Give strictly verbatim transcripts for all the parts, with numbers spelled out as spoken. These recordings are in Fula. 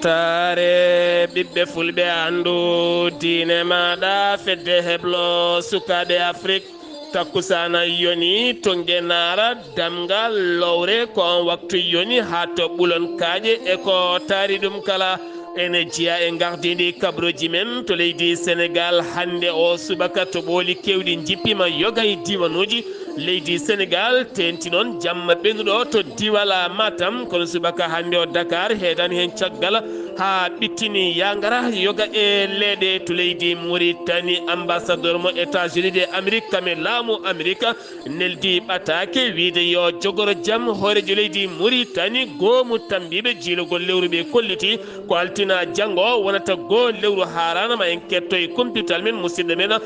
Taare ɓiɓɓe fulɓe, anndu diine maaɗa, fedde heblo sukaaɓe Afrik. Takkusaana yoni to Ngenaara, Damngal, Lowre, ko on waktu yoni haa to Ɓulon Kaaƴe e ko taari ɗum kala. Ene jeyaa e ngardiindi kabrooji men to leydi Senegaal. Hannde o subaka, toɓooli keewɗi njippiima yoga e diiwanuuji leydi Senegaal, teeŋti noon jamma ɓennuɗo to diwal Matam, kono subaka hannde o Dakar heedani heen caggal haa ɓittini yaangara yoga e leeɗe to leydi Muritani. Ambassadeur mo États-Unis de Amérique kam e laamu Amérique neldi ɓataake wiyde yo jogoro jam hooreejo leydi Muritani. Goomu tammbiiɓe jiilogol lewru ɓe kolliti ko altina janngo wonata goo lewru haaraana. Ma en ketto e computer men, musidɗo men, a,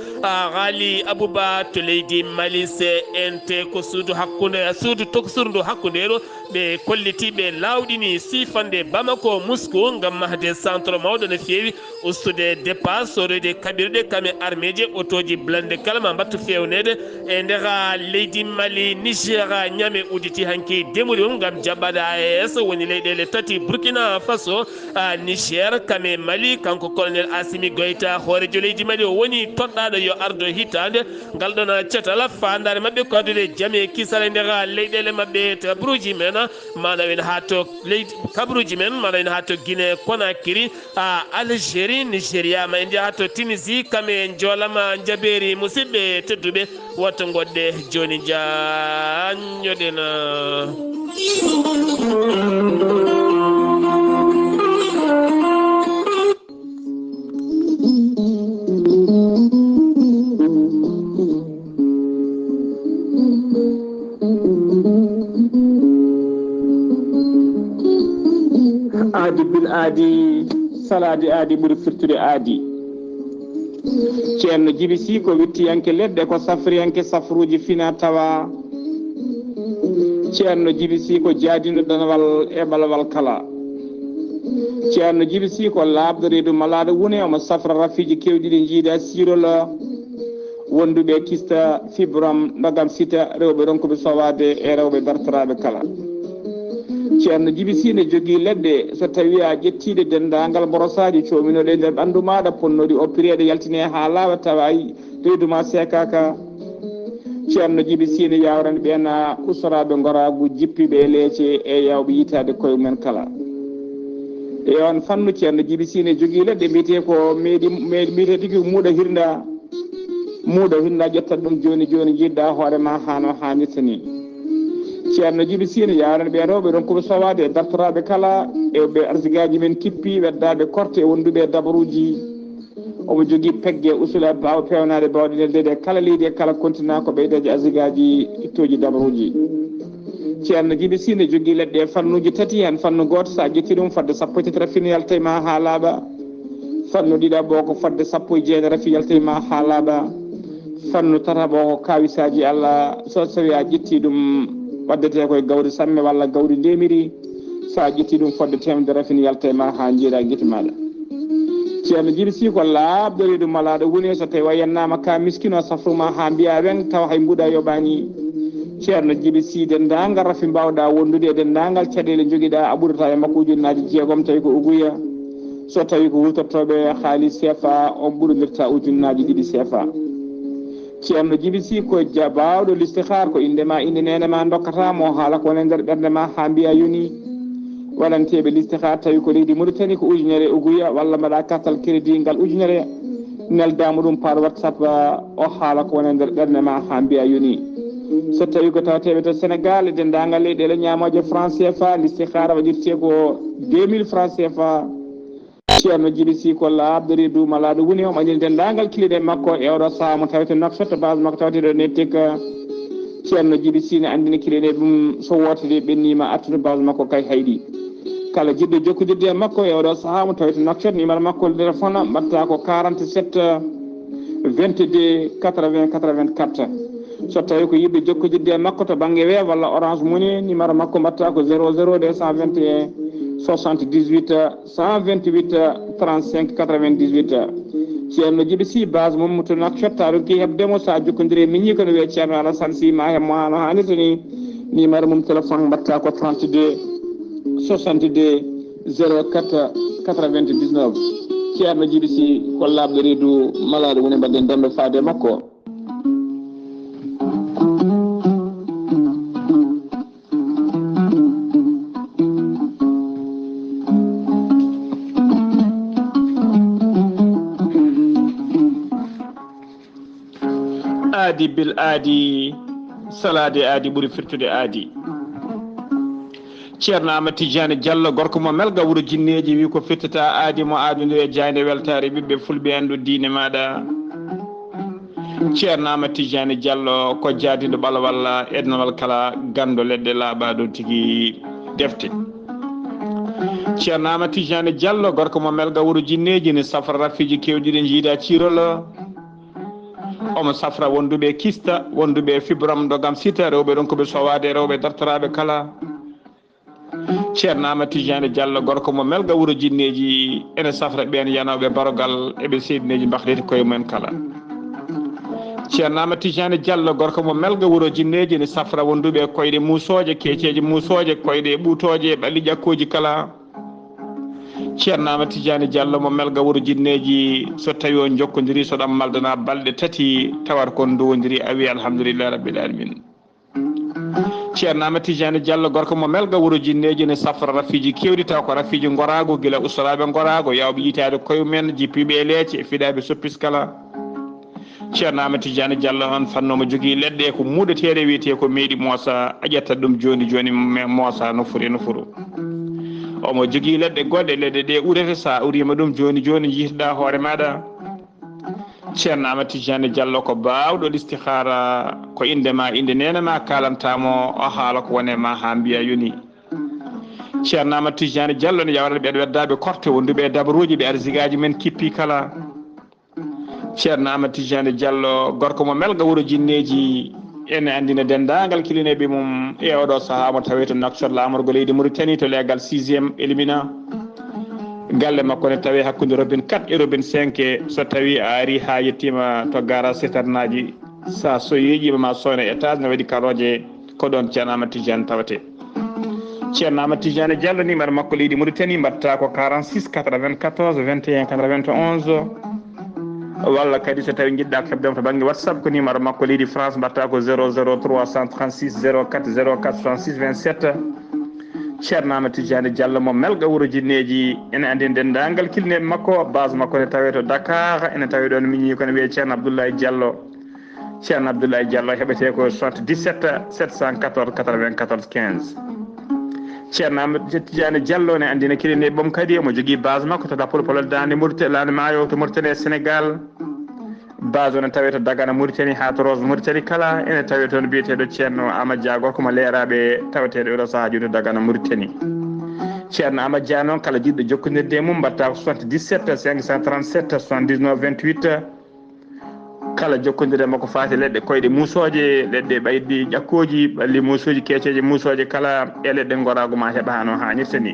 Ghali Abouba to leydi Mali. C N T ko suudu hakkunde, suudu tokosuru ndu hakkundeeru. Ɓe kolliti, ɓe laawɗini siifande Bamako, Moscou ngam mahde centre mawɗo no feewi, ustude dépasse, soodoyde kaɓirɗe kam e armeeje, otooji blindé kala ma mbattu feewneede e nder leydi Mali, Niger, Niamey udditi hanki demuɗum ngam jaɓɓaade A E S, woni leyɗeele tati, Burkina Faso, a, Niger, kam e Mali. Kanko Colonel Assimi Goïta, hooreejo leydi Mali, o woni toɗɗaaɗo yo ardo hitaande ngal ɗon cetal. Faandaare maɓɓe ko addude jam e kisal e nder leyɗeele maɓɓe, kabaruuji men, maanaam en haa to leydi, kabaruuji men, maanaam en haa to Guinée Conakry, a, Algérie, Nigeria, ma en njaha to Tunisie, kam e njoolam, a, njabeeri. Musidɓe tedduɓe, woto ngoɗɗe jooni, njaanjoɗen. Aadi bil aadi, salaade aadi ɓuri firtude aadi. Ceerno Jibi Sih ko wittiyanke leɗɗe, ko safriyanke safruuji fina tawa. Ceerno Jibi Sih ko jaadinɗo danawal e balawal kala. Ceerno Jibi Sih ko laaɓɗo reedu malaaɗo wune, omo safra rafiiji keewɗi ɗi jiida siirol wonduɓe kista, fibrom, ndogam sita, rewɓe ronkuɓe sowaade e rewɓe dartoraaɓe kala. Ceerno Jibi Sih ne jogii leɗɗe, so tawii a ƴettiiɗe denndaangal mborosaaji coominooɗi e nder ɓanndu maaɗa, ponnooɗi oppireede, yaltinee haa laaɓa, tawa reedu ma seekaaka. Ceerno Jibi Sih ne yaawrani ɓeen usoraaɓe ngoraagu, jippiiɓe e leece e yaawɓe yitaade koye mumen kala. E oon fannu, Ceerno Jibi Sih ne jogii leɗɗe mbiyetee ko meeɗi, meeɗi, mbiyetee tigi muuɗa hirnda. Muuɗo hinna ƴetta ɗum jooni jooni, njiɗɗa hoore ma haa no haanirta ni. Ceerno Jibi Sih ne yaarani ɓe rewɓe ronkuɓe sowaade e dartoraaɓe kala e ɓe arsigaaji men kippi, weddaaɓe korte e wonduɓe e dabaruuji. Omo jogii pegge usula baawo peewnaade baawɗe neldeede e kala leydi e kala kontinaa ko ɓeydeeje arsigaaji ittooji dabaruuji. Ceerno Jibi Sih ne jogii leɗɗe e fannuuji tati, heen fannu gooto so a ƴetti ɗum fodde sappo e tati rafine yalta e ma haa laaɓa. Fannu ɗiɗaɓo ko fodde sappo e jeetati rafi yalta e ma haa laaɓa. Fannu tataɓo ko kaawisaaji Allah, so tawi a ƴetti ɗum waddetee koye gawri samme walla gawri ndemiri. So a ƴetti ɗum fodde teemedere rafi ne yalta e ma haa njiiɗa gite maaɗa. Ceerno Jibi Sih ko laaɓɗo reedu malaaɗo woni, so tawi a yennaama ka miskino safru ma haa mbiya weŋ tawa hay mbuɗa yoɓaani. Ceerno Jibi Sih denndaangal rafi mbaawɗa wondude e denndaangal caɗeele njogiɗa a ɓurata e makko ujunnaaji jeegom tawi ko uguya. So tawi ko huutortooɓe haalis C F A, on ɓurondirta ujunnaaji ɗiɗi C F A. Ceerno Jibi Sih ko ja-, baawɗo listihar, ko innde ma, innde neene ma ndokkata mo, haala ko woni e nder ɓernde ma haa mbiya yoni. Waɗanteeɓe listihar tawi ko leydi Mauritanie ko ujunere uguya, walla mbaɗa kartal crédit ngal ujunere, nelda mo ɗum par WhatsApp, o haala ko woni e nder ɓernde ma haa mbiya yoni. So tawi ko tawateeɓe to Sénégal e denndaangal leyɗeele ñaamooje franc C F A, listihar waɗirte ko deux mille francs C F A. Ceerno Jibi Sih ko laaɓɗo reedu malaaɗo woni, omo anndini denndaangal kiliɗe makko e oɗo sahaa mo tawete Nouakchott, base makko tawete ɗo Netik. Ceerno Jibi Sih ne anndini kiliɗe mum, so wootere ɓenniima artude base makko kay hayɗi. Kala jiɗɗo jokkondirde e makko e oɗo sahaa mo tawete Nouakchott, numéro makko téléphone mbaɗta ko quarante-sept vingt-deux quatre-vingts quatre-vingt-quatre. So tawi ko yiɗɓe jokkondirde e makko to bannge Wave walla Orange Money, numéro makko mbaɗta ko zéro zéro deux cent vingt et un soixante-dix-huit cent vingt-huit trente-cinq quatre-vingt-dix-huit. Ceerno Jibi Sih, base mum to Nouakchott, a ronki heɓde mo, so a jokkondiri e miñi ko no wiyee Ceerno Alassane Sih, ma heɓ mo haa no haanirta ni. Numéro mum téléphone mbaɗta ko trente-deux soixante-deux zéro quatre quatre-vingt-dix-neuf. Ceerno Jibi Si, kollaaɗo reedu, malaaɗo woni mbaɗen dando faade makko. Aadi bil aadi, salaade aadi ɓuri firtude aadi. Ceerno Amadou Tidiane Diallo, gorko mo Melga, wuro Jinneeji, wi ko firtata aadi mo aadunde e jaaynde weltaare ɓiɓɓe fulɓe, anndu diine maaɗa. Ceerno Amadou Tidiane Diallo ko jaadiiɗo ɓalwal e denwal kala, ganndo leɗɗe laaɓaaɗo tigi defte. Ceerno Amadou Tidiane Diallo, gorko mo Melga, wuro Jinneeji, ne safra rafiiji keewɗi ɗi jiida ciirol. Omo safra wonduɓe kista, wonduɓe fibrom, dogam sita, rewɓe ronkuɓe sowaade, rewɓe dartoraaɓe kala. Ceerno Amadou Tidiane Diallo, gorko mo Melga, wuro Jinneeji, ene safra ɓeen yanooɓe barogal, eɓe seedineeji mbahdeti koye mumen kala. Ceerno Amadou Tidiane Diallo, gorko mo Melga, wuro Jinneeji, ene safra wonduɓe koyɗe muusooje, keeceeje muusooje, koyɗe ɓuutooje, ɓalli ƴakkooji kala. Ceerno Amadou Tidiane Diallo mo Melga, wuro Jinneeji, so tawi on jokkondiri, so ɗam maldana balɗe tati, tawata kon ndowondiri, a wi alhamdulillahi rabbil alamin. Ceerno Amadou Tidiane Diallo, gorko mo Melga, wuro Jinneeji, ne safra rafiiji keewɗi, taw ko rafiiji ngoraago, gila ustoraaɓe ngoraago, yawɓe yitaade koye mumen, jippiiɓe e leece, e fiɗaaɓe soppis kala. Ceerno Amadou Tidiane Diallo on fanno mo jogii leɗɗe ko muuɗeteeɗe, wiyetee ko meeɗi moosa, a ƴettat ɗum jooni jooni, me-, moosa no foti no foti. Omo jogii leɗɗe goɗɗe, leɗɗe ɗe urete, so a uriima ɗum jooni jooni, njiytoɗaa hoore maaɗa. Ceerno Amadou Tidiane Diallo ko baawɗo listihaara, ko innde ma, innde neene ma, kaalanta mo, o haala ko wone ma haa mbiya yoni. Ceerno Amadou Tidiane Diallo ne yawrata ɓeen weddaaɓe korte wonduɓe e dabaruuji, ɓe arsigaaji men kippi kala. Ceerno Amadou Tidiane Diallo, gorko mo Melga, wuro Jinneeji, ene anndina denndaangal kilineeɓe mum e oɗo sahaa mo tawee to Nouakchott, laamorgo leydi Mauritanie, to leegal sixième Elimina. Galle makko ne tawee hakkunde robine quatre e robine cinq. So tawii a arii haa yettiima to garage citernaaji, so a soyeejiima ma sooyno étage ne waɗi karooje, ko ɗoon Ceerno Amadou Tidiane tawetee. Ceerno Amadou Tidiane Diallo, numéro makko leydi Mauritanie, mbaɗata ko quarante-six quatre-vingt-quatorze vingt et un quatre-vingt-onze. Walla kadi so tawii njiɗɗaa ko heɓde mo to bannge WhatsApp, ko numéro makko leydi France, mbaɗata ko zéro zéro trois cent trente-six zéro quatre zéro quatre soixante-six vingt-sept. Ceerno Amadou Tidiane Diallo mo Melga, wuro Jinneeji, ene anndi denndaangal kilineeɓe makko, base makko ne tawee to Dakar, ene tawee ɗoon miñi ko ne wiyee Ceerno Abdoulaye Diallo. Ceerno Abdoulaye Diallo heɓetee ko soixante-dix-sept sept cent quatorze quatre-vingt-quatorze quinze. Ceerno Amadou Tidiane Diallo ne anndina kilineeɓe mum kadi, omo jogii base makko to Dappol Polel Daande Mauritanie, Laande Maayo to Mauritanie e Sénégal. Base o ne tawee to Dagana Mauritanie haa to Rosso Mauritanie kala, ene tawee toon biyeteeɗo Ceerno Amadou Dia, gorko mo Leeraaɓe, taweteeɗo oɗo sahaa jooni to Dagana Mauritanie. Ceerno Amadou Dia noon, kala jiɗɗo jokkondirde e mum, mbaɗata ko soixante-dix-sept cinq cent trente-sept soixante-dix-neuf vingt-huit. Kala jokkondirde makko faati leɗɗe koyɗe muusooje, leɗɗe ɓayɗi ƴakkooji, ɓalli muusooji, keeceeje muusooje kala, e leɗɗe ngoraagu ma heɓa hano haanirta ni.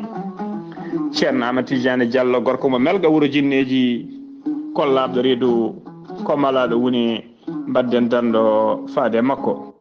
Ceerno Amadou Tidiane Diallo, gorko mo Melga, wuro Jinneeji, kollaaɗo reedu, ko malaaɗo woni, mbaɗden dando faade makko.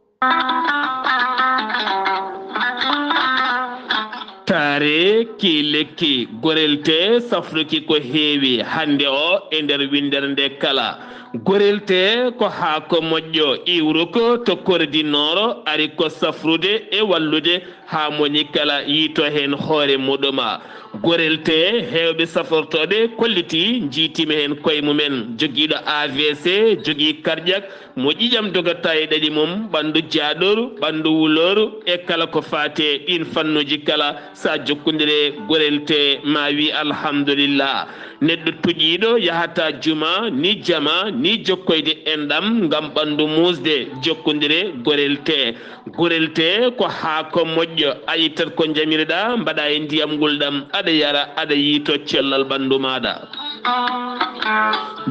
Taare ki lekki, gorelte safruki ko heewi hannde o e nder winndere nde kala. Gorelte ko haako moƴƴo, iwruko to Kore du Nord, ari ko safrude e wallude haa moni kala yiito heen hoore muɗuma. Gorelte, heewɓe safortooɓe kolliti, njiitima heen koye mumen. Jogiiɗo A V C, jogii karƴak, mo ƴiƴam dogata e ɗaɗi mum, ɓanndu jaaɗooru, ɓanndu wulooru, e kala ko faati e ɗiin fannuuji kala, so a jokkondire Gorelte, ma wi alhamdulillah. Neɗɗo tuƴiiɗo yahata juma, ni jama, ni jokkoyde enɗam ngam ɓanndu muusde, jokkondire Gorelte. Gorelte ko haako moƴƴo, a ittat ko njamiruɗaa, mbaɗa e ndiyam ngulɗam, aɗa yara, aɗa yiito cellal ɓanndu maaɗa.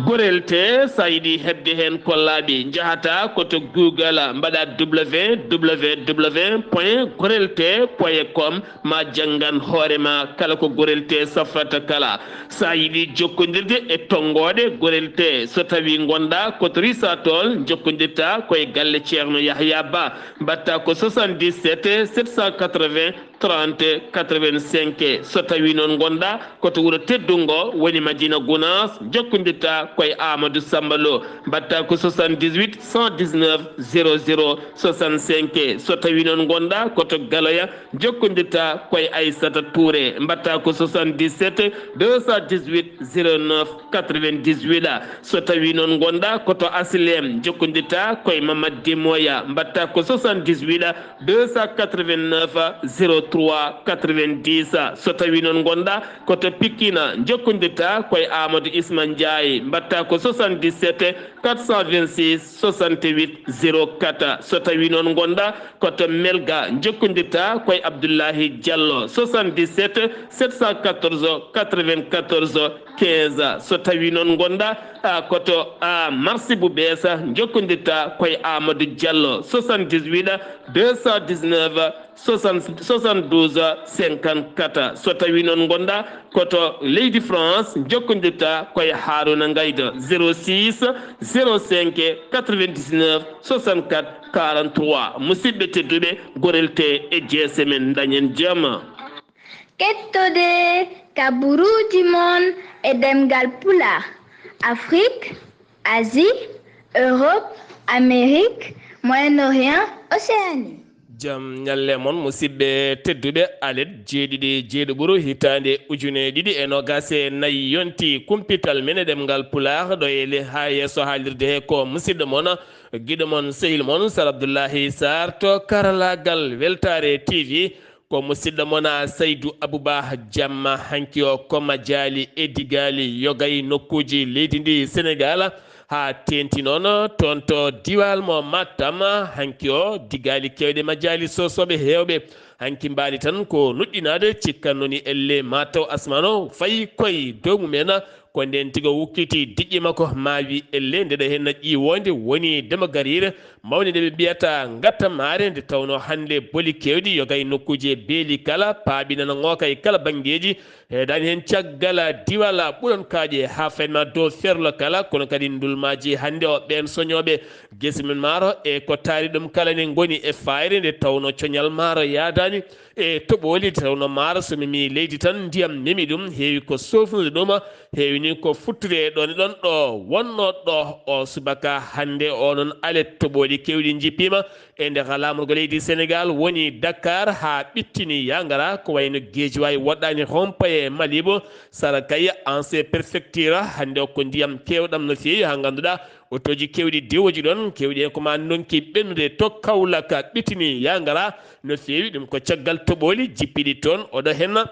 Gorelte, so a yiɗi heɓde heen kollaaɓe, njahata ko to Google, mbaɗa W W W point gorelte point com, ma janngan hoore ma kala ko Gorelte safrata kala. So a yiɗi jokkondirde e tonngooɗe Gorelte, so tawii ngonɗaa ko to Risatol, njokkondirta ko e galle Ceerno Yahya Ba, mbaɗta ko soixante-dix-sept sept cent quatre-vingts Trente quatre-vingt-cinq. So tawi noon ngonɗa ko to wuro teddungo woni Madina Gunaas, jokkondirta koye Amadou Samba Lo, mbaɗta ko soixante-dix-huit cent dix-neuf zéro zéro soixante-cinq. So tawi noon ngonɗa ko to Galoya, jokkondirta koye Aissata Touré, mbaɗta ko soixante-dix-sept deux cent dix-huit zéro neuf quatre-vingt-dix-huit. So tawi noon ngonɗa ko to Aslem, jokkondirta koye Mamad Demoya, mbaɗta ko soixante-dix-huit deux cent quatre-vingt-neuf zéro trois quatre-vingt-dix. So tawi noon ngonɗa ko to Pikine, jokkondirta koye Amadou Isma Ndiaye, mbaɗta ko soixante-dix-sept quatre cent vingt-six soixante-huit zéro quatre. So tawi noon ngonɗa ko to Melga, jokkondirta koye Abdoulahi Diallo, soixante-dix-sept sept cent quatorze quatre-vingt-quatorze quinze. So tawi noon ngonɗa, a, ko to, a, Marsi bu Bees, jokkondirta koye Amadou Diallo, soixante-dix-huit deux cent dix-neuf soixante, soixante-douze cinquante-quatre. So tawi noon ngonɗa ko to leydi France, jokkondirta koye Haruna Ngaydo, zéro six zéro cinq quatre-vingt-dix-neuf soixante-quatre quarante-trois. Musidɓe tedduɓe, gorel te e jeese men, dañen jam. Kettode kaburuuji mon e ɗemngal Pulaar, Afrique, Asie, Europe, Amérique, Moyen-Orient, Océanie. Jam ñalle mon, musidɓe tedduɓe. Alet jeeɗiɗi jeeɗiɓuru hitaande ujune ɗiɗi e noogaas e nayi yonti kumpital men e ɗemngal Pulaar ɗo e le-, haa yeeso haalirde he ko musidɗo mon, giɗo mon, sehil mon, Sar Abdullahi Sarr to karalaagal Weltaare T V. Ko musidɗo mon, a, Saydu Abuba Jamma. Hanki o ko Majaali e Digaali, yoga e nokkuuji leydi ndi Senegaal, haa teenti noon toon to diwaal mo Matam. Hanki o, Digaali keewɗe, Majaali sosooɓe heewɓe. Hanki mbaali tan ko nuɗɗinaade, cikkanno ni ellee ma taw asmaan o fayi koye dow mumen. Ko ndeen tigi o wukkiti diƴƴe makko, maawi ellee nde ɗo henna ƴiiwoonde woni dema gariire mawni nde ɓe mbiyata ngatta maare, nde tawnoo hannde boli keewɗi yoga e nokkuuji e beeli kala, paaɓi nana ŋooka e kala banngeeji. Heedaani heen caggal diwaal ɓuran kaaƴe haa fayde ma dow ferlo kala, kono kadi ndulmaaji hannde o ɓeen soñooɓe gese mum maaro e ko taari ɗum kala ne ngoni e faayre, nde tawnoo coñal maaro yaadaani e toɓooli, nde tawnoo maaro so memii leydi tan ndiyam memi ɗum, heewi ko soofnude ɗum, heewi ni ko futtude e ɗoon e ɗoon ɗo wonnoo ɗo o subaka. Hannde o noon alet toɓooli keewɗi njippiima e nder laamorgo leydi Senegaal woni Dakar haa ɓittini yaa ngara, ko wayno Guédiawaye woɗɗaani, Rompaye, Malibo, Sarakaya, ancien préfecture. Hannde o ko ndiyam keewɗam no feewi haa ngannduɗaa otooji keewɗi diwooji ɗoon, keewɗi heen ko ma ndonki ɓennude to Kaolack ɓittini yaa ngara no feewi. Ɗum ko caggal toɓooli jippiɗi toon. Oɗo henna,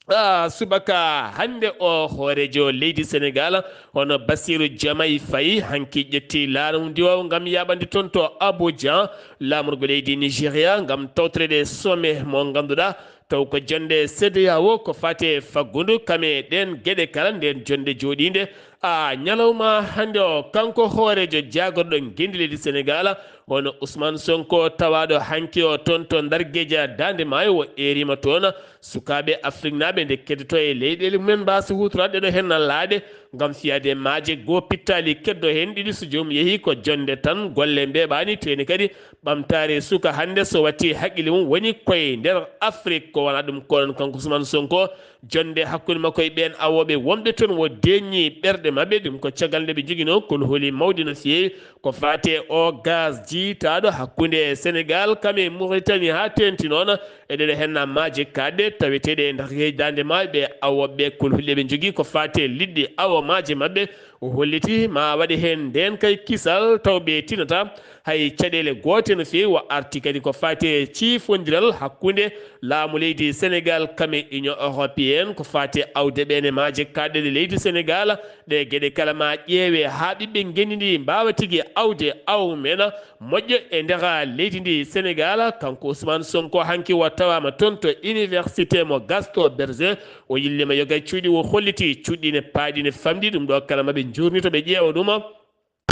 a, subaka hannde o hooreejo leydi Senegaal, hono Bassirou Diomaye Faye, hanki ƴetti laana mum ndiwoowo ngam yaaɓande toon to Abuja, laamorgo leydi Nigeria, ngam tawtoreede sommet mo ngannduɗaa taw ko jonnde CEDEAO ko faati e faggudu kam e ɗeen geɗe kala. Ndeen jonnde jooɗiinde, a, ñalawma hannde o, kanko hooreejo jaagorɗo ngenndi leydi Senegaal, hono Ousmane Sonko, tawaaɗo hanki o toon to Ndargeja Daande Maayo, o eeriima toon sukaaɓe Afriknaaɓe nde keddotoo e leyɗeele mumen mbaasa huutoraade ɗeɗo henna laaɗe ngam fiyaade maaje goo pittaali keddo heen ɗiɗi. So joomum yehii ko jonnde tan, golle mbeeɓaani, teeni kadi ɓamtaare suka hannde so watti haqqille mum woni koye nder Afrik. Ko wonaa ɗum ko noon kanko Ousmane Sonko, jonnde hakkunde makko e ɓeen awooɓe wonɓe toon wo deeƴni ɓerɗe maɓɓe. Ɗum ko caggal nde ɓe njoginoo kolhuli mawɗi no feewi ko faati e o gaz jiytaaɗo hakkunde Senegaal kam e Mauritanie haa teenti noon e ɗeɗo henna maaje kaaɗɗe taweteeɗe e Ndargeja Daande Maayo. Ɓe awooɓe ɓe kolhuli ɓe njogii ko faati e liɗɗi awo maaje maɓɓe. O holliti ma waɗe heen ndeen kay kisal taw ɓe tinata hay caɗeele goote no feewi. O arti kadi ko faati e ciifondiral hakkunde laamu leydi Senegaal kam e Union Européenne ko faati e awde ɓeen e maaje kaaɗɗe ɗe leydi Senegaal. Ɗe geɗe kala ma ƴeewe haa ɓiɓɓe ngenndi ndi mbaawa tigi awde awo mum en moƴƴo e nder leydi ndi Senegaal. Kanko Ousmane Sonko hanki o tawaama toon to université mo Gaston Berger. O yilliima yoga e cuuɗi, o holliti cuuɗi ne paaɗi ne famɗi. Ɗum ɗo kala ma ɓe njuurnito, ɓe ƴeewa ɗum,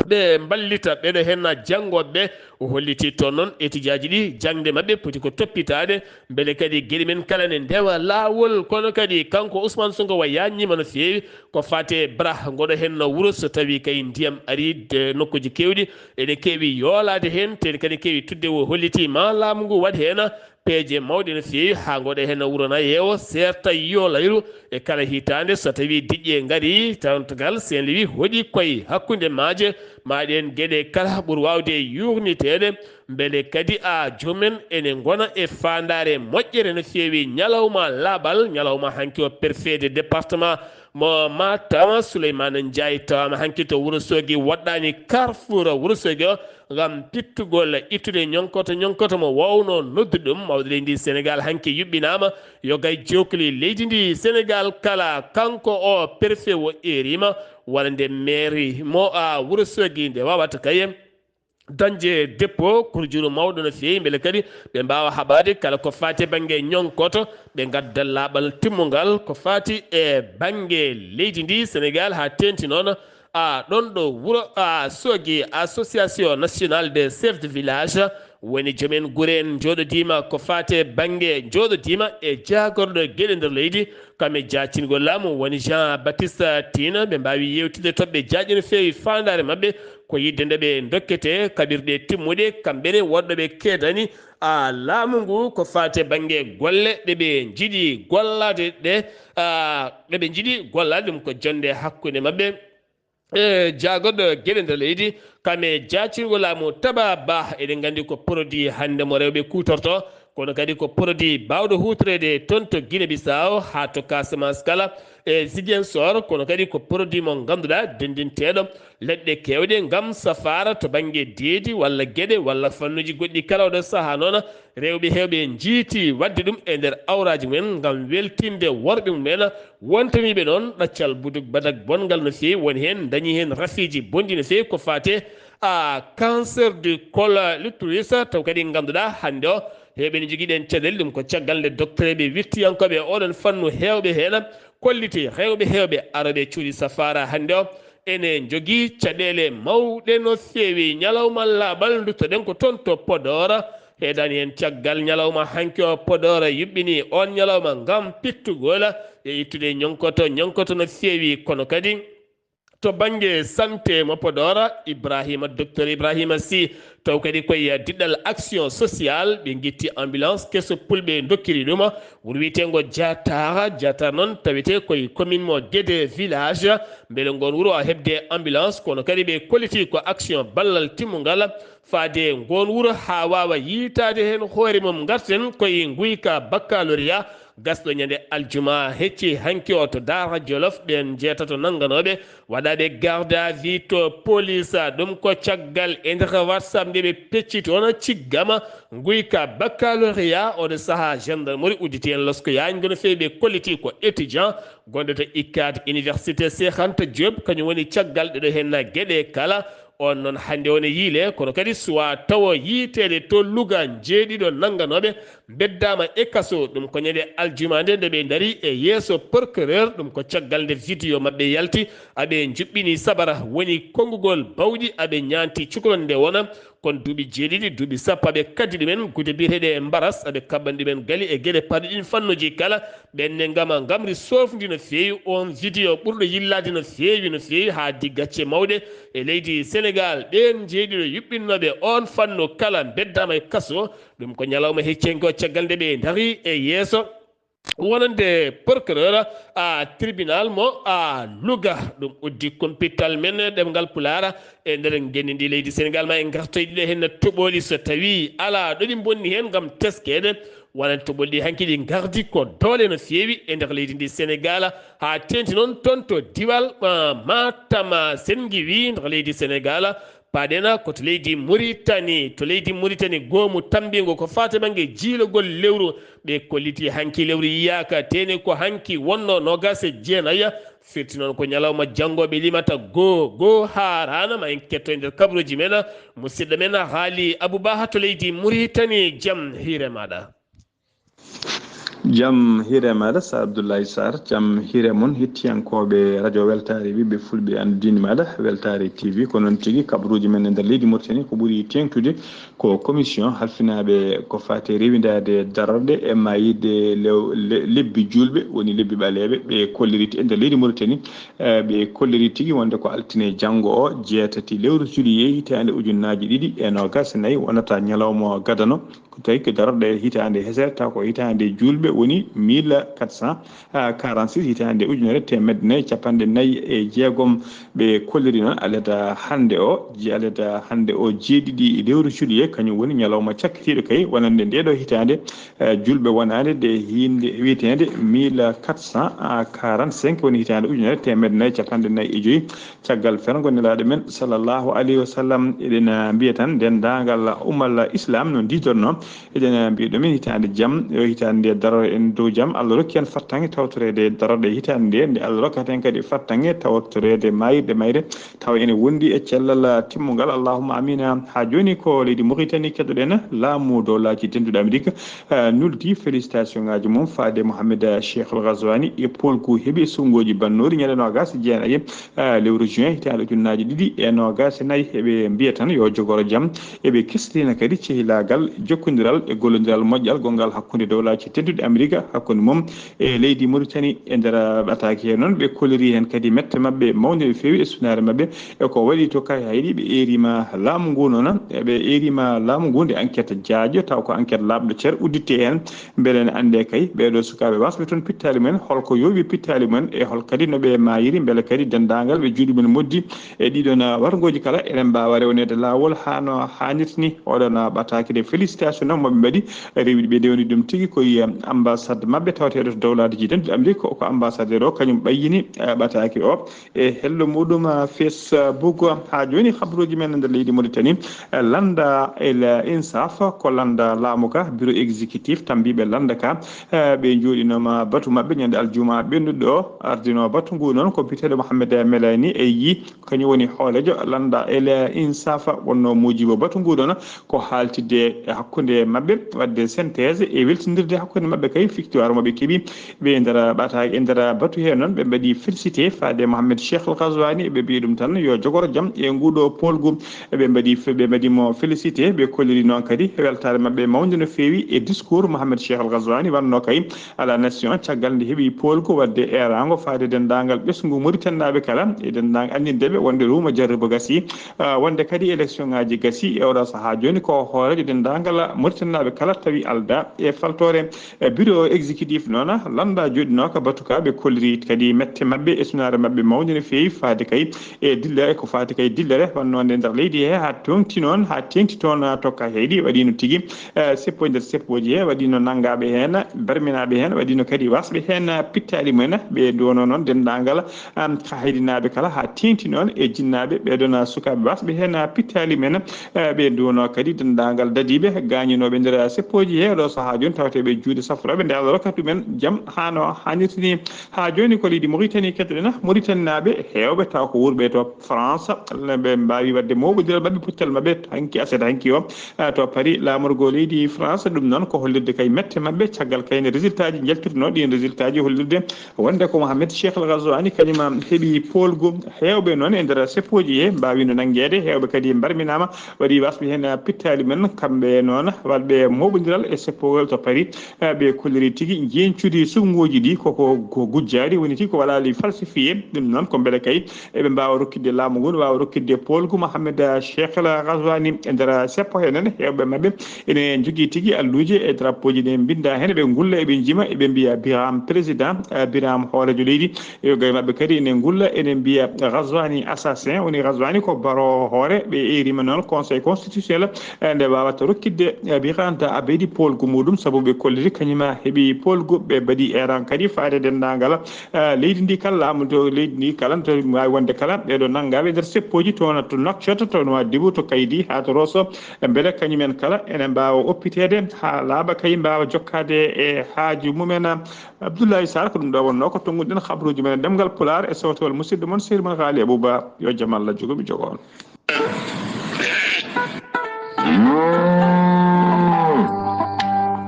ɓe mballita ɓeɗo henna janngooɓe ɓe. O holliti toon noon etijaaji ɗi jaŋde maɓɓe poti ko toppitaade, mbele kadi geɗe men kala ne ndewa laawol. Kono kadi kanko Ousmane Sonko wa yaajniima no feewi ko faati e brah ngoɗo henna wuro, so tawii kay ndiyam arii de nokkuuji keewɗi, ene keewi yoolaade heen, te kadi keewi tudde. O holliti ma laamu ngu waɗ heen peeje mawɗe no feewi, haa ngoɗe heen wuro na yeewo, seerta yiyo layru e kala hitaande. So tawii diƴƴe ngarii, tawtogal Saint-Louis hoɗi koye hakkunde maaje, ma ɗeen geɗe kala ɓuri waawde yuurniteede, mbele kadi a joomumen ene ngona e faandaare moƴƴere no feewi. Ñalawma laaɓal, ñalawma hanki o, préfet de département mo Matam, Souleymane Ndiaye, tawaama hanki to Wuro Soogi, woɗɗaani carrefour Wuro Soogi o, ngam pittugol, ittude ñonkoto, ñonkoto mo wowno noddude ɗum. Mawɗo leydi ndi Sénégal hanki yuɓɓinaama, yo gay jookli leydi ndi Sénégal kala. Kanko o préfet o eeriima wonande mairie mo a Wuro Soogi nde wawata kay dañde dépôt kurjuru mawɗo no feewi, mbele kadi ɓe mbaawa haɓaade kala ko faati e bannge ñonkoto, ɓe ngadda laaɓal timmungal ko faati e bannge leydi ndi Sénégal, haa teeŋti noon a ɗon ɗo Wuro a Soogi. Association nationale des chefs de village woni joomen gure en njooɗodiima ko faati e bannge, njooɗodiima e jaagorɗo geɗe nder leydi, kam e jaacingol laamu woni Jean Baptiste Tine. Ɓe mbaawi yeewtidde toɓɓe jaajɗe no feewi faandaare maɓɓe ko yiɗde nde ɓe ndokkete kaɓirɗe timmuɗe, kamɓe ne woɗɓe ɓe keedani a laamu ngu ko faati e bannge golle ɗe ɓe njiɗi gollaade ɗe, a, ɗe ɓe njiɗi gollaade ɗum ko jonnde hakkunde maɓɓe e jaagorɗo geɗe nder leydi, kam e jaacingol laamu Taba Ba. Eɗen nganndi ko produit hannde mo rewɓe kuutorto, kono kadi ko produit baawɗo huutoreede toon to Guinée Bissau haa to Casamance kala e Ziguinchor, kono kadi ko produit mo ngannduɗaa denndinteeɗo leɗɗe keewɗe ngam safaara to bannge deedi walla geɗe walla fannuuji goɗɗi kala. Oɗo sahaa noon, rewɓe heewɓe njiiti waɗde ɗum e nder awraaji mumen ngam weltinde worɓe mumen, wontaniiɓe noon ɗaccal buduk badak bonngal no feewi, woni heen dañi heen rafiiji bonɗi no feewi ko faati a cancer du col de l'utérus, taw kadi ngannduɗaa hannde o heewɓe ne njogii ɗeen caɗeele. Ɗum ko caggal nde doktoreeɓe wirtiyankooɓe e oɗon fannu heewɓe heen kolliti rewɓe heewɓe arooɓe cuuɗi safaara hannde o ene njogii caɗeele mawɗe no feewi. Ñalawma laaɓal nduttoɗen ko toon to Podor. Heedani heen caggal ñalawma hanki o, Podor yuɓɓini oon ñalawma ngam pittugol e ittude ñonkoto, ñonkoto no feewi, kono kadi to bannge santé mo Podor, Ibrahima, docteur Ibrahima Sy, taw kadi koye diɗɗal action sociale, ɓe ngitti ambulance keso pulɓe dokkiri ɗum wuro wiyeteengo Diatar. Diatar noon tawetee koye commune mo Guédé village, mbele ngoon wuro a heɓde ambulance, kono kadi ɓe kolliti ko action ballal timmungal faade ngoon wuro haa waawa yiytaade heen hoore mum. Ngarten koye nguyka baccalauréat gasɗo ñande aljuma hecci hanki o to Daara Jolof, ɓeen njeetato nannganooɓe waɗaaɓe garde à vue to police. Ɗum ko caggal e nder WhatsApp nde ɓe pecci toon ciggama nguyka baccalauréat. Oɗo sahaa gendarmerie udditi heen losko yaajngo no feewi, ɓe kolliti ko étudiant gonɗo to ICAD, Université Cheikh Anta Diop, kañum woni caggal ɗeɗo heen geɗe kala. Oon noon hannde o ne yiile, kono kadi suwaa tawo yiyteede to Louga, njeeɗiɗo nannganooɓe mbeddaama e kaso. Ɗum ko ñande aljuma nde, nde ɓe ndarii e yeeso procureur. Ɗum ko caggal nde vidéo maɓɓe yalti, aɓe njuɓɓini sabara, woni konngugol bawɗi, aɓe ñaanti cukalel nde wona kon duuɓi jeeɗiɗi, duuɓi sappo, aɓe kaddi ɗumen gude biyeteeɗe mbaras, aɓe kaɓɓani ɗumen gali e geɗe paɗɗi ɗin fannuuji kala. Ɓen ne ngama ngamri soofndi no feewi oon vidéo ɓurɗo yillaade no feewi, no feewi, haa di gacce mawɗe e leydi Senegaal. Ɓeen jeeɗiɗo yuɓɓinnooɓe oon fannu kala mbeddaama e kaso. Ɗum ko ñalawma heccihanke o, caggal nde ɓe ndarii e yeeso wonande procureur a tribunal mo a Louga. Ɗum uddi kumpital men ɗemngal Pulaar e nder ngenndi ndi leydi Senegaal. Ma en ngartoy ɗiɗo heen toɓooli, so tawii alaa ɗo ɗi mbonni heen ngam teskeede. Wonande toɓooli ɗi hanki ɗi ngardi ko doole no feewi e nder leydi ndi Senegaal, haa teeŋti noon toon to diwal, ah, Matam, ah, Senngiwi nder leydi Senegaal. Paaɗen ko to leydi Muritani. To leydi Muritani, goomu tammbiingu ko faati bannge jiilogol lewru, ɓe kolliti hanki lewru yiyaaka, teeni ko hanki wonnoo noogaas e jeenayi. Firti noon ko ñalawma janngo ɓe limata goo, goo haaraana. Ma en ketto e nder kabaruuji men, musidɗo men Haali Abu Baha to leydi Muritani. Jam hiire maaɗa. Jam hiire maaɗa, Sar Abdoulaye Sarr. Jam hiire mon, hettiyankooɓe Radio Weltaare, ɓiɓɓe fulɓe, anndini maaɗa Weltaare T V. Ko noon tigi, kabaruuji men e nder leydi Mauritanie, ko ɓuri teeŋtude ko commission halfinaaɓe ko faati e rewindaade darorɗe e maayirɗe lew-, le-, lebbi juulɓe, woni lebbi ɓaleeɓe, ɓe kolliriti e nder leydi Mauritanie. Eh, ɓe kolliri tigi wonde ko altine janngo o, jeetati lewru juillet hitaande ujunnaaji ɗiɗi e noogaas e nayi, wonata ñalawma gadano. Tawi ko darorɗe hitaande hesere, taw ko hitaande juulɓe woni mille quatre cent quarante-six, hitaande ujunere teemedde nayi capanɗe nayi e jeegom. Ɓe kolliri noon alata hannde o, ji alata hannde o jeeɗiɗi lewru juillet, kañum woni ñalawma cakkitiiɗo kay wonande nde ɗo hitaande, eh, juulɓe wonaande nde hiinde wiyeteende mille quatre cent quarante-cinq woni hitaande ujunere teemedde nayi capanɗe nayi e joyi. Caggal fergo Nelaaɗo men sallallahu alayhi wa sallam, eɗen, ah, mbiya tan denndaangal ummal Islam no ndiidornoo, eɗen, ah, mbiya ɗumen hitaande jam, yo hitaande nde daroo en dow jam, Allah rokki en fattange tawtoreede darorɗe hitaande nde, nde Allah rokkata en kadi fattange tawtoreede maayirɗe mayre, tawa ene wondi e cellal timmungal. Allahumma amina. Haa jooni ko leydi Mauritanie keɗoɗen, laamu dowlaaji denduɗi Amerik, ah, nuldi félicitation ngaaji mum faade Mohamed Cheikh Al Ghazouani e poolgu heɓi suɓngooji bannoori ñande noogas e jeenayi, ah, lewru juin hitaande ujunnaaji ɗiɗi e noogas e nayi. Eɓe mbiya tan yo jogoro jam. Eɓe kisndina kadi cehilaagal, jokkondiral e gollondiral moƴƴal gonngal hakkunde dowlaaji tedduɗi Amerik, hakkunde mum e leydi Mauritanie. E nder ɓataake he noon, ɓe kolliri heen kadi mette maɓɓe mawnde no feewi e sunaare maɓɓe e ko waɗi to Kayhayɗi. Ɓe eerima laamu ngu noon, ɓe eerima laamu ngu nde enquête jaajo, taw ko enquête laaɓɗo cer udditte heen. Mbele ne annde kay, ɓeeɗo sukaaɓe wasɓe toon pittaali mumen, holko yoowi pittaali mumen e hol kadi no ɓe maayiri, mbele kadi denndaangal ɓe juuɗe mumen moddi e ɗiɗon warngooji kala, eɗen mbaawa rewneede laawol haa no haanirta ni. Oɗon ɓataake de, félicitation noon mo ɓe mbaɗi, rewiɗi ɓe ndewni ɗum tigi ko e ambassade maɓɓe tawteeɗo to dowlaaji denduɗi Amerik, ko ambassadeur o kañum ɓayyini, eh, ɓataake o e hello muɗum, ah, Facebook. Haa jooni, habruuji men e nder leydi Mauritanie, eh, Lannda El Insaf, ko lannda laamu ka, bureau exécutif tambiiɓe lannda ka, eh, ɓe njooɗinooma batu maɓɓe ñande aljuma ɓennuɗo o. Ardinoo batu ngu noon ko biyeteeɗo Mohamed Melani e yi, kañum woni hooreejo lannda El Insaf, wonnoo muujibo batu ngu noon ko haaltidde e hakkunde maɓɓe, waɗde synthèse e weltindirde hakkunde maɓɓe kay victoire mo ɓe keɓi. Ɓe e nder ɓataake, e nder batu he noon, ɓe mbaɗi félicité faade Mohamed Cheikh Al Ghazouani, ɓe mbiyi ɗum tan yo jogoro jam e nguɗo poolgu. Ɓe mbaɗi, ɓe mbaɗi mo félicité, ɓe kolliri noon kadi weltaare maɓɓe mawnde no feewi e discours Mohamed Cheikh Al Ghazouani wanno kay à la nation caggal nde heɓi poolgu waɗde eeraango faade denndaangal ɓesngu Mauritanie naaɓe kala e denndaangal anndinde ɓe wonde ruuma jarribo gasi. Ah, wonde kadi élection ngaji gasi e oɗo sahaa jooni, ko hooreejo denndaangal Mauritanie naaɓe kala tawi alda e faltoore. E bureau exécutif noon, lannda jooɗinooka batu ka, ɓe kolliri kadi mette maɓɓe e sunaare maɓɓe mawnde no feewi faade kay e dillere, ko faati kay dillere wonnoo nde nder leydi he, haa toŋti noon, haa teŋti toon, ah, to Kayhayɗi, waɗino tigi, eh, seppo e nder seppooji he, waɗino nanngaaɓe heen, barminaaɓe heen, waɗino kadi wasɓe heen, ah, pittaali mumen. Ɓe nduwonoo noon denndaangal, ah, Kayhayɗinaaɓe kala, haa teeŋti noon e jinnaaɓe ɓee ɗoon, ah, sukaaɓe wasɓe heen, ah, pittaali mumen. Eh, ɓe nduwonoo kadi denndaangal dadiiɓe gaañinooɓe nder seppooji he oɗo sahaa jooni, tawetee ɓe juuɗe safrooɓe, nde Allah rokkata ɗumen jam haa no haanirta ni. Haa jooni ko leydi Mauritanie keɗoɗen, Mauritanie naaɓe heewɓe taw ko wuurɓe to France, ɓe mbaawi waɗde mooɓondiral maɓɓe, puccal maɓɓe hanki, aset hanki o, eh, to Paris, laamorgo leydi France. Ɗum noon ko hollirde kay mette maɓɓe, caggal kay nde résultat ji njaltirnoo, ɗiin résultat ji hollirde wonde ko Mohamed Cheikh Al Ghazouani kañum heɓi poolgu. Heewɓe noon e nder seppooji he mbaawino nanngeede, heewɓe kadi mbarminaama, waɗi wasɓe heen pittaali men. Kamɓe noon waɗɓe mooɓondiral e seppowol to Paris, eh, ɓe kolliri tigi njeñcudi suɓngooji ɗi koko, ko gujjaari, woni tigi ko waɗaali falsifié. Ɗum noon ko mbele kay eɓe mbaawa rokkitde laamu ngu, waawa rokkitde poolgu Mohamed Cheikh El Ghazouani. E nder seppo he noon, heewɓe maɓɓe ene njogii tigi alluuje e drapeau ji ɗi mbinndaa heen, eɓe ngulla, eɓe njima, eɓe mbiya Biram président, eh, Biram hooreejo leydi. Yoga e maɓɓe kadi ene ngulla, ene mbiya Ghazouani assassin, woni Ghazouani ko baro hoore. Ɓe eerima noon Conseil constitutionnel, eh, nde waawata rokkitde, eh, Biranta Abedi poolgu muɗum, sabu ɓe kolliri kañum heɓi poolgu. Ɓe mbaɗi eran kadi faade denndaangal, eh, leydi ndi kala, laamu to leydi ndi kala, to waawi wonde kala ɓeeɗo nanngaaɓe nder seppooji toon to Nouakchott, to Nouadhibou, to Kaydi, haa to Rosso, mbele kañumen kala ene mbaawa oppiteede haa laaɓa kay, mbaawa jokkaade e haaju mumen. Abdoulaye Sarr, ko ɗum ɗo wonnoo ko tonnguɗen habruuji men e ɗemngal Pulaar e sewtowol musidɗo mon, sehil mon Haali Abou Ba. Yo jam Allah jogo mi jogo on.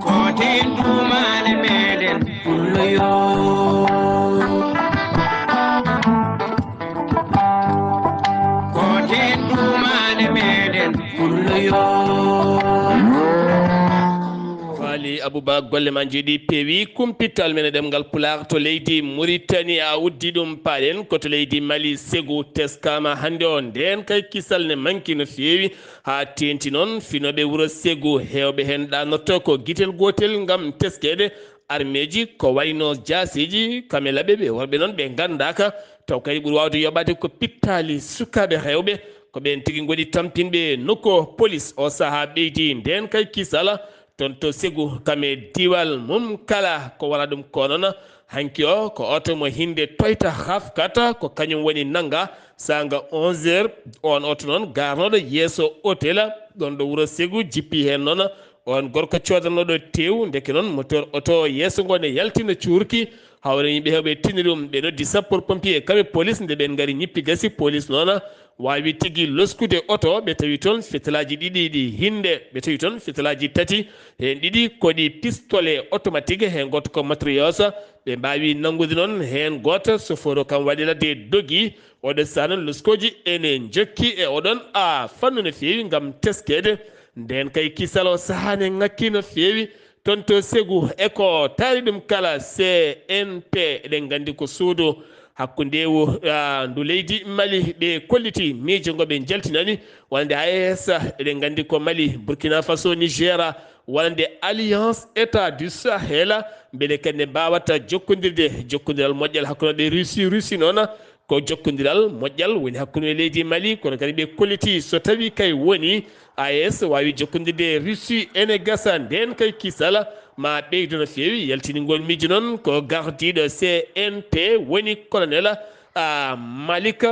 Ko ten duumaale meɗen pullo yo. Ko ten duumaale meɗen pullo yo. Abouba, golle ma njeeɗi peewi. Kumpital men e ɗemngal Pulaar to leydi Muritani, a uddi ɗum, paaɗen ko to leydi Mali. Segu teskaama hannde o, ndeen kay kisal ne manki no feewi, haa teenti noon finooɓe wuro Segu, heewɓe heen ɗaanotoo ko gitel gootel ngam teskeede armeeji ko wayno jaaseeji, kamelaɓe ɓe worɓe noon ɓe nganndaaka, taw kadi ɓuri waawde yoɓaade ko pittaali sukaaɓe rewɓe, ko ɓeen tigi ngoni tampinɓe nokku o. Polis o sahaa ɓeydi ndeen kay kisala, toon to Segu kam e diiwal mum kala ko wara ɗum ko noon. Hanki o ko oto mo hinnde Toyota Rafkat ko kañum woni nannga saanga onze heures. Oon oto noon garnooɗo yeeso otel ɗoon ɗo wuro Segu, jippi heen noon oon gorko coodanooɗo teew. Ndeke noon moteur oto yeeso ngo ne yaltina cuurki, hawre yimɓe heewɓe tini ɗum. Ɓe noddi sapeur pompier kam e polis, nde ɓeen ngari ñippi gasi. Polis noon waawi tigi loskude oto, ɓe tawi toon fitilaaji ɗiɗi ɗi hinnde, ɓe tawi toon fitilaaji tati, heen ɗiɗi ko ɗi pistolet automatique, heen gooto ko matriosa. Ɓe mbaawi nanngude noon heen gooto, soforo kam waɗi ladde dogi. Oɗo sahaa noon loskooji ene njokki e oɗon a fannu no feewi ngam teskeede. Ndeen kay kisal o sahaa ne ŋakki no feewi. Toon to Segu e ko taari ɗum kala C N P, eɗen nganndi ko suudu hakkundeewu, ah, ndu leydi Mali. Ɓe kolliti miijo ngo ɓe njaltinani wonande A E S, eɗen nganndi ko Mali, Burkina Faso, Niger, wonande Alliance État du Sahel, mbele kadi ne mbaawata jokkondirde, jokkondiral moƴƴal hakkunde maɓɓe. Russie, Russie noon ko jokkondiral moƴƴal woni hakkunde leydi Mali, kono kadi ɓe kolliti so tawi kay woni A E S waawi jokkondirde e Russie, ene gasa ndeen kay kisal ma ɓeydo no feewi. Yaltiningol miijo noon ko gardiiɗo C N P woni colonel, ah, Malik,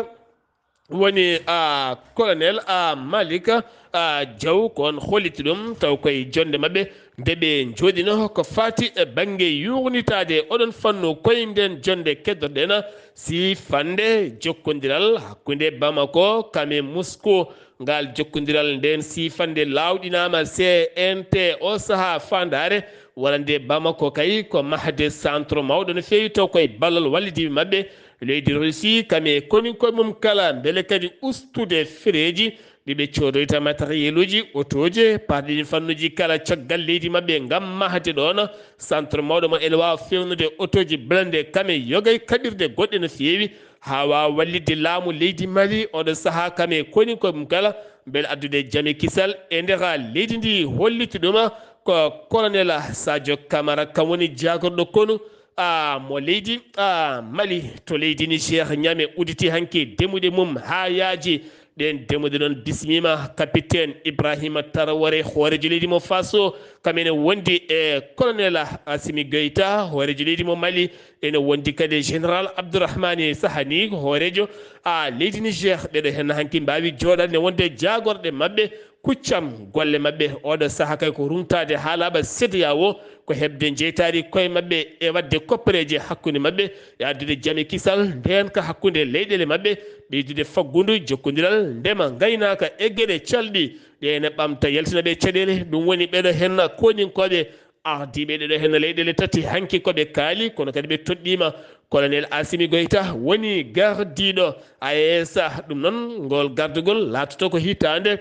woni, ah, colonel, ah, Malik, ah, Diaw, ko on holliti ɗum, taw koye jonnde maɓɓe nde ɓe njooɗino ko faati e bannge yuurnitaade oɗon fannu. Koye ndeen jonnde keddoɗen siifannde jokkondiral hakkunde Bamako kam e Moscou. Ngal jokkondiral ndeen siifannde laawɗinaama C N T o sahaa faandaare wonande Bamako kay ko mahde centre mawɗo no feewi taw koye ballal wallidiiɓe maɓɓe leydi Russie, kam e koninkoɓe mum kala, mbele kadi ustude fereeji ɗi ɓe coodoyta, matériel uji, otooji, parɗiɗi fannuji kala caggal leydi maɓɓe ngam mahde ɗoon centre mawɗo mo ene waawa fewnude otooji blindé kam e yogay kaɓirɗe goɗɗe no feewi, haa waawa wallitde laamu leydi Mali oɗo sahaa kam e koninkoɓe mum kala, mbele addude jam e kisal e nder leydi ndi. Holliti ɗum ko colonel Sadio Camara, kam woni jaagorɗo konu, a, mo leydi, a, Mali to leydi Niger. Niamey udditi hanki demuɗe mum haa yaaji. Ɗeen demuɗe noon bismiima capitaine Ibrahima Traoré, hooreejo leydi mo Faso, kam ene wondi e colonel Assimi Goïta, hooreejo leydi mo Mali, ene wondi kadi e général Abdourahmane Sahani, hooreejo, a, leydi Niger. Ɓeɗo heen hanki mbaawi jooɗaade ne wonde jaagorɗe maɓɓe, kuccam golle maɓɓe oɗo sahaa kay ko ruŋtaade haa laaɓa. CEDEAO ko heɓde jeytaari koye maɓɓe e waɗde koppereeje hakkunde maɓɓe e addude jam e kisal ndeenka hakkunde leyɗeele maɓɓe, ɓeydude faggudu, jokkondiral, ndema, ngaynaaka e geɗe calɗi ɗe ene ɓamta, yaltina ɓe caɗeele. Ɗum woni ɓeɗo heen koninkooɓe ardiiɓe ɗeɗo heen leyɗeele tati hanki ko ɓe kaali, kono kadi ɓe toɗɗiima. Colonel Assimi Goïta woni gardiiɗo A E S. Ɗum noon, ngol gardugol laatoto ko hitaande,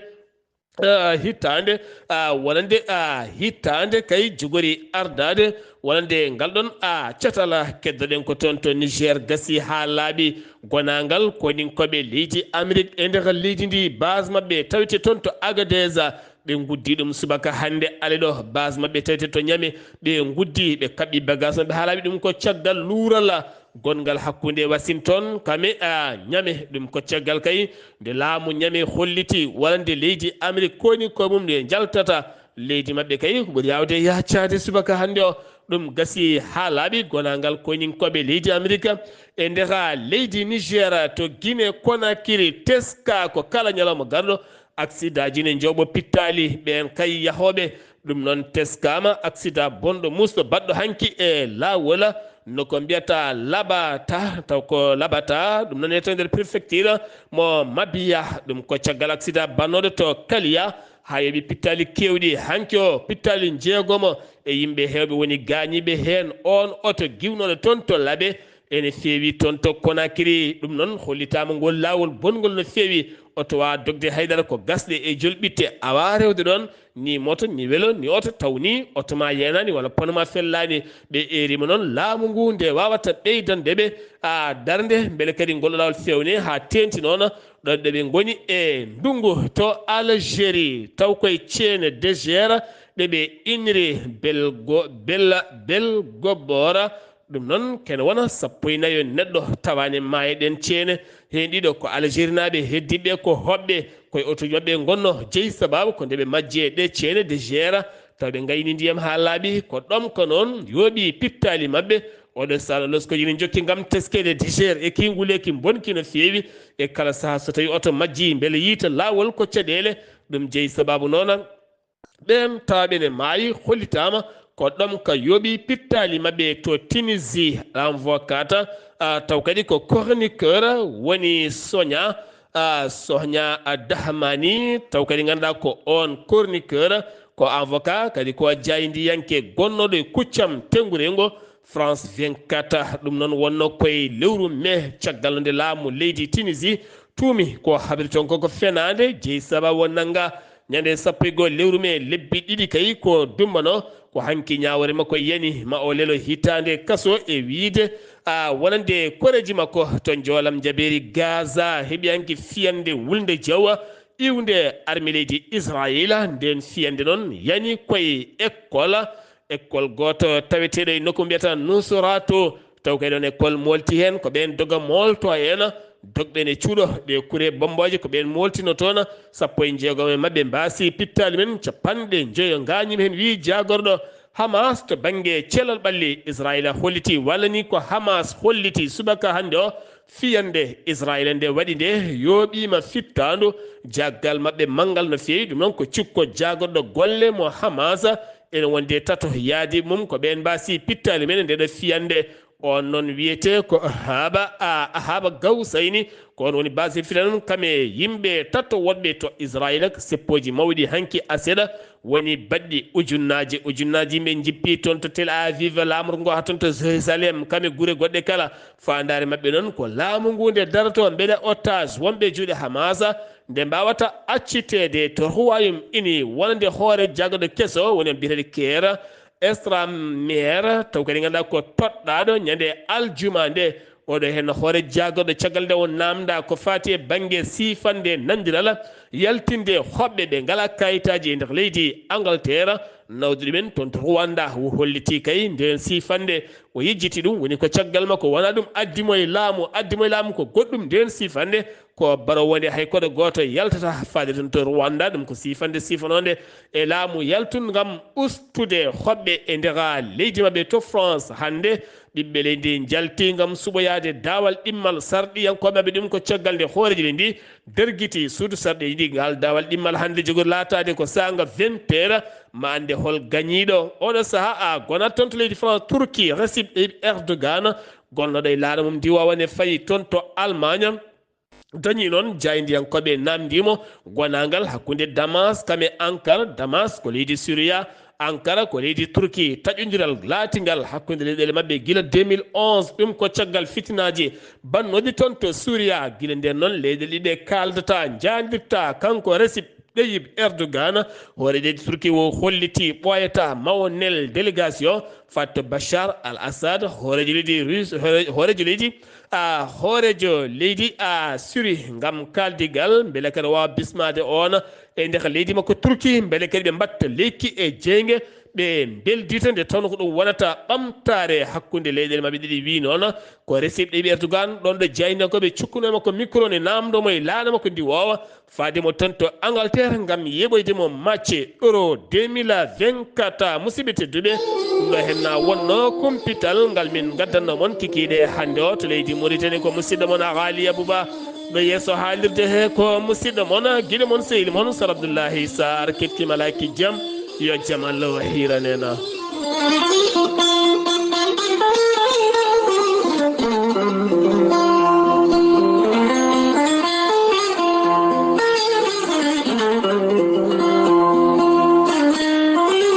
ah, hitaande, ah, wonande, ah, hitaande kay jogori ardaade wonande ngal ɗon, ah, catal. Keddoɗen ko toon to Niger, gasi haa laaɓi gonaangal koninkooɓe leydi Amérique e nder leydi ndi, base maɓɓe tawete toon to Agadez. Ɓe nguddi ɗum subaka hannde ale ɗo, base maɓɓe tawete to Niamey, ɓe nguddi, ɓe kaɓɓi bagage maɓɓe haa laaɓi. Ɗum ko caggal luural gonngal hakkunde Washington kam e, a, Niamey. Ɗum ko caggal kay nde laamu Niamey holliti wonande leydi Amérique koni ko mum nde njaltata leydi maɓɓe kay ko ɓuri yaawde yaacaade subaka hannde o. Ɗum gasi haa laaɓi gonaangal koninkooɓe leydi Amérique e nder leydi Niger to Guinée Conakry, teska ko kala ñalawma garɗo, aksidaaji ne njooɓo pittaali ɓeen kay yahooɓe. Ɗum noon teskaama, aksidaa bonɗo muusɗo baɗɗo hanki e laawol, no ko mbiyata Labata, taw ko Labata, ɗum noon e to nder préfecture mo Mabia. Ɗum ko caggal aksidaa bannooɗo to Kaliya, haa yoɓi pittaali keewɗi. Hanki o, pittaali njeegomo e yimɓe heewɓe woni gaañiiɓe heen. Oon oto giwnooɗo toon to Labe, ene feewi toon to Conakry. Ɗum noon hollitaama ngol laawol bonngol no feewi. oto waawa dogde haydara, ko gasɗe e jolɓitte a waawaa rewde ɗoon, ni moto, ni welo, ni oto, taw ni oto ma yeenaani walla pono ma fellaani. Ɓe eerima noon laamu ngu nde waawata ɓeydande ɓe, a, darnde, mbele kadi ngol laawol feewne haa teeŋti noon ɗo ɗo ɓe ngoni e ndunngu to Algérie, taw koye ceene Degera ɗe ɓe inniri Belgo-, Bella-, Belgobora. Ɗum noon, kene wona sappo e nayo neɗɗo tawaani e maayo ɗeen ceene. Heen ɗiɗo ko Algérie naaɓe, heddiiɓe ko hoɓɓe, koye oto maɓɓe ngonno. Jeyi sabaabu ko nde ɓe majji e ɗe ceene Degera, taw ɓe ngayni ndiyam haa laaɓi, ko ɗomka noon yooɓi pittaali maɓɓe. Oɗo sala loskoji ne njokki ngam teskeede Degera e ki nguleeki bonki no feewi. E kala sahaa so tawi oto majji, mbele yiita laawol ko caɗeele. Ɗum jeyi sabaabu noon ɓeen tawɓe ne maayi hollitaama ko ɗomka yooɓi pittaali maɓɓe to Tunisie. L'Avocat, a, taw kadi ko chroniqueur woni Sonia, a, Sonia Dahmani, taw kadi ngannduɗaa ko oon chroniqueur, ko avocat, kadi ko jaayndiyanke gonnooɗo e kuccam tenngurengo France vingt-quatre. Ɗum noon wonno koye lewru mai, caggal nde laamu leydi Tunisie tuumi ko habri toon ko, ko fenaande, jeyi sabaabu o nannga ñande sappo e goo lewru mai, lebbi ɗiɗi kay ko dummano, ko hanki ñaawoore makko yani ma o lelo hitaande kaso e wiyde, a, wonande koreeji makko to njoolam jabeeri Gaza, heɓi hanki fiyande wulnde jawa iwnde arme leydi Israayiila. Ndeen fiyande noon yani koye école, école gooto taweteeɗo e nokku mbiyata Nusratu, taw kay ɗoon école moolti heen, ko ɓeen doga moolto heen, dogɓe ne cuuɗo ɗe kure bommbooje, ko ɓeen mooltino toon, sappo e jeegom e maɓɓe mbaasi pittaali men, capanɗe njoyo ngaañiima heen, wiyi jaagorɗo Hamas to bannge cellal ɓalli. Israayiila holliti, walla ni ko Hamas holliti subaka hannde o, fiyande Israayiila nde waɗi nde yooɓiima fittaandu, jaggal maɓɓe manngal no feewi. Ɗum noon ko cikko jaagorɗo golle mo Hamas, ene wondi e tato yaadi mum, ko ɓeen mbaasi pittaali men e ndeɗo fiyande. On noon wiyetee ko Ahaba, a, Ahaba Gawsayni, ko on woni baasi filan kam e yimɓe tato wonɓe to Israayiila, ko seppooji mawɗi hanki aseɗa woni baɗɗi ujunnaaji, ujunnaaji yimɓe njippi toon to Tel Aviv, laamorgo ngo haa toon to Jerusalem, kam e gure goɗɗe kala. Faandaare maɓɓe noon ko laamu ngu nde daroto mbeɗa otage wonɓe juuɗe Hamas, nde mbaawata acciteede to Royaume-Uni wonande hoore jaggaɗo keso woni on biyeteeɗo Keera, Esra Meer, taw kadi ngannduɗaa ko toɗɗaaɗo ñande aljuma nde. Oɗo heen hoore jaagorɗo caggal nde o naamnda ko faati e bannge siifande nanndiral yaltinde hoɓɓe ɓe ngalaa kayitaaji e nder leydi Angleterre. Nawde ɗumen toon to Rwanda, o holliti kay ndeen siifande o yejjiti ɗum, woni ko caggal makko, wonaa ɗum addi mo e laamu, addi mo e laamu ko goɗɗum. Ndeen siifande ko baro wonde hay koɗo gooto yaltata faade toon to Rwanda. Ɗum ko siifande siifanoonde e laamu yaltun ngam ustude hoɓɓe e nder leydi maɓɓe to France. Hannde ɓiɓɓe leydi njalti ngam suɓoyaade daawal ɗimmal sarɗiyankooɓe maɓɓe. Ɗum ko caggal nde hooreejo leydi ndi dergiti suudu sarɗiiji ndi. Ngal daawal ɗimmal hannde jogori laataade ko saanga vingt heures, ma annde hol gañiiɗo. Oɗo sahaa a gonat toon to leydi France, Turki, Recep Tayyip Erdogan, gonnoɗo e laaɗo mum ndiwoowa ne fayi toon to Allemagne. Dañi noon jaayndiyankooɓe naamndii mo gonaangal hakkunde Damas kam e Ankara. Damas ko leydi Siriya, Ankara ko leydi Turki. Taƴondiral laatingal hakkunde leyɗeele maɓɓe gila deux mille onze, ɗum ko caggal fitinaaji bannooɗi toon to Siriya. Gila ndeen noon leyɗeele ɗiɗe kaaldata, njaandirta. Kanko Recep Tayyip Erdogan, hoore leydi Turki o holliti ɓooyata ma o nel délégation faade to Bachar al-Assad, hooreejo leydi Rus-, hoore-, hooreejo leydi, a, hooreejo leydi, a, Siri ngam kaaldigal, mbele kadi waawa bismaade oon e nder leydi makko Turki, mbele kadi ɓe mbaɗta lekki e jeynge, ɓe mbeldita nde tawno ko ɗum wonata ɓamtaare hakkunde leyɗeele maɓɓe ɗiɗi. Wi noon ko Recep Tayyip Erdogan, ɗoon ɗo jaayndiyankooɓe cukkuno e makko micro ne naamndo mo e laaɗo makko ndiwoowa, faade mo toon to Angleterre ngam yeɓoyde mo match Euro deux mille vingt-quatre. Musidɓe tedduɓe, ɗum ɗo heen na wonno kumpital ngal min ngaddanno mon kikiiɗe hannde o to leydi Mauritanie. Ko musidɗo mon Aghali Abouba ɗo yeeso haalirde he, ko musidɗo mon, giɗo mon, sehil mon Sar Abdoullahi Sarr. Kettima laaki jam, yo jam Allah hiiranena.